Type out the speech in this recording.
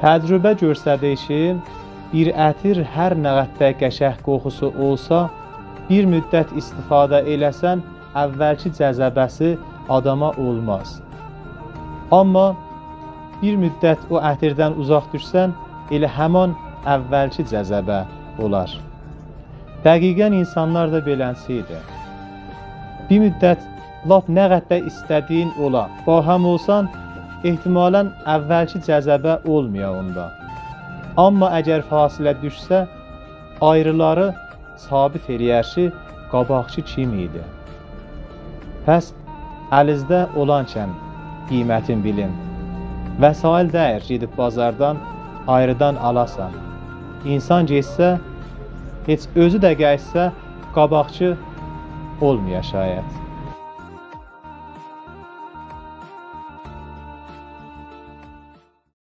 Təcrübə göstərdi ki, bir ətir hər nə qədər qəşəng qoxusu olsa, bir müddət istifadə eləsən, əvvəlki cəzəbəsi adama olmaz. Amma bir müddət o ətirdən uzaq düşsən, elə həman əvvəlki cəzəbə olar. Dəqiqən insanlar da beləsi idi. Bir müddət lap nə qədər istədiyin ola, bahəm olsan, ehtimalən əvvəlki cəzəbə olmaya onda. Amma əgər fasilə düşsə, ayrıları sabit eləyər ki, qabaqçı kim idi. Pəs əlizdə olankən qiymətin bilin. Vəsail dəyir gedib bazardan ayrıdan alasan. İnsan getsə, heç özü də gəlsə, qabaqçı olmaya şayət.